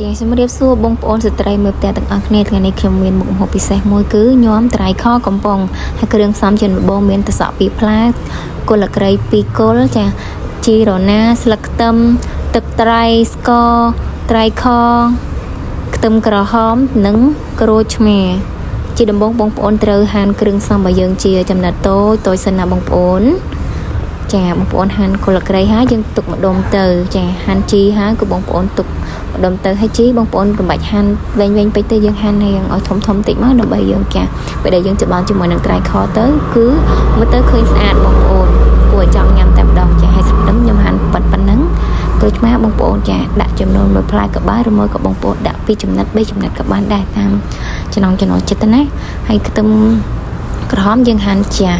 ជាជំរាបសួរបងប្អូនស្ត្រីមើលផ្ទះទាំងអស់គ្នាថ្ងៃនេះខ្ញុំមានមុខម្ហូបពិសេសមួយគឺញាំត្រីខកំប៉ុងហើយគ្រឿងផ្សំជាដំបូងមានត្រសក់2ផ្លែគល់ក្រី2គល់ចាជីរណាស្លឹកខ្ទឹមទឹកត្រីស្ករត្រីខខ្ទឹមក្រហមនិងក្រូចឆ្មាជាដំបូងបងប្អូនត្រូវហាន់គ្រឿងផ្សំរបស់យើងជាចំណិតតូចតូចសិនណាបងប្អូន ចាបងប្អូនហាន់គល់ក្រីហើយយើងទុកម្ដុំទៅចាហាន់ជីហើយក៏បងប្អូនទុកម្ដុំទៅហើយជីបងប្អូនកុំបាច់ហាន់វែងវែងពេកទេយើងហាន់ឲ្យឲ្យធំធំតិចមកដើម្បីយើងចាពេលដែលយើងច្បល់ជាមួយនឹងត្រីខទៅគឺមើលទៅឃើញស្អាតបងប្អូនគួរឲ្យចង់ញ៉ាំតែម្ដងចាហើយស្ទឹមខ្ញុំហាន់ប៉ិតប៉ុណ្ណឹងក្រូចឆ្មាបងប្អូនចាដាក់ចំនួនមួយផ្លែក៏បានឬមួយក៏បងប្អូនដាក់2ចំណិត3ចំណិតក៏បានដែរតាមចំណងចំណូលចិត្តណាហើយខ្ទឹមក្រហមយើងហាន់ចា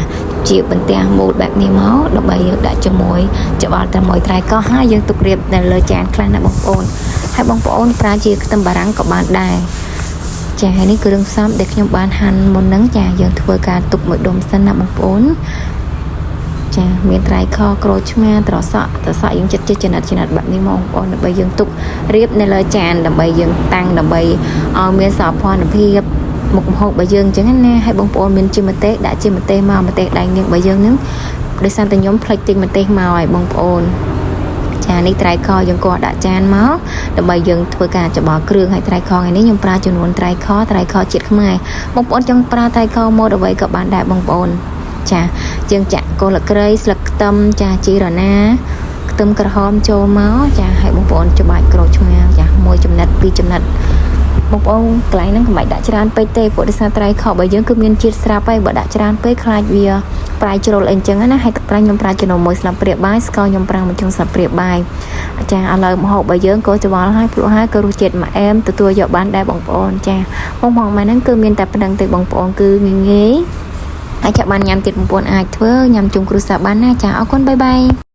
ជាបន្ទះមូលបែបនេះមកដើម្បីយើងដាក់ជាមួយច្បល់តែមួយត្រៃកោះហើយយើងទុករៀបនៅលើចានខ្លះណាបងប្អូនហើយបងប្អូនប្រើជាខ្ទឹមបារាំងក៏បានដែរចាហើយនេះគឺរឿងផ្សំដែលខ្ញុំបានហាន់មុនហ្នឹងចាយើងធ្វើការទុកមួយដុំសិនណាបងប្អូនចាមានត្រៃខក្រូចឆ្មាត្រសក់ត្រសក់យើងចិត្តចិត្តចំណិតចំណិតបែបនេះមកបងប្អូនដើម្បីយើងទុករៀបនៅលើចានដើម្បីយើងតាំងដើម្បីឲ្យមានសោភ័ណភាពមុខម្ហូបរបស់យើងអញ្ចឹងណាឲ្យបងប្អូនមានជាម្ទេសដាក់ជាម្ទេសមកម្ទេសដៃនាងរបស់យើងហ្នឹងដោយសារតែខ្ញុំផ្លិចទិញម្ទេសមកឲ្យបងប្អូនចានេះត្រៃខយើងក៏ដាក់ចានមកដើម្បីយើងធ្វើការច្បល់គ្រឿងឲ្យត្រៃខថ្ងៃនេះខ្ញុំប្រើចំនួនត្រៃខត្រៃខជាតិខ្មែរបងប្អូនចង់ប្រើត្រៃខម៉ូតអ្វីក៏បានដែរបងប្អូនចាយើងចាក់គល់ក្រីស្លឹកខ្ទឹមចាជីរណាខ្ទឹមក្រហមចូលមកចាឲ្យបងប្អូនច្បាច់ក្រូចឆ្មាចាមួយចំណិតពីរចំណិតបងប្អូនកន្លែងហ្នឹងកុំបាច់ដាក់ច្រើនពេកទេព្រោះដោយសារត្រីខរបស់យើងគឺមានជាតិស្រាប់ហើយបើដាក់ច្រើនពេកខ្លាចវាប្រៃជ្រុលអីចឹងណាហើយទឹកត្រីខ្ញុំប្រើចំណូលមួយស្លាបព្រាបាយស្ករខ្ញុំប្រើមួយចុងស្លាបព្រាបាយចាឥឡូវម្ហូបរបស់យើងក៏ច្បល់ហើយភ្លក់ហើយក៏រសជាតិមកអែមទទួលយកបានដែរបងប្អូនចាបងប្អូនម៉ែហ្នឹងគឺមានតែប៉ុណ្្នឹងទេបងប្អូនគឺងាយងាយហើយចាក់បានញ៉ាំទៀតបងប្អូនអាចធ្វើញ៉ាំជុំគ្រួសារបានណាចាអរគុណបាយបាយ។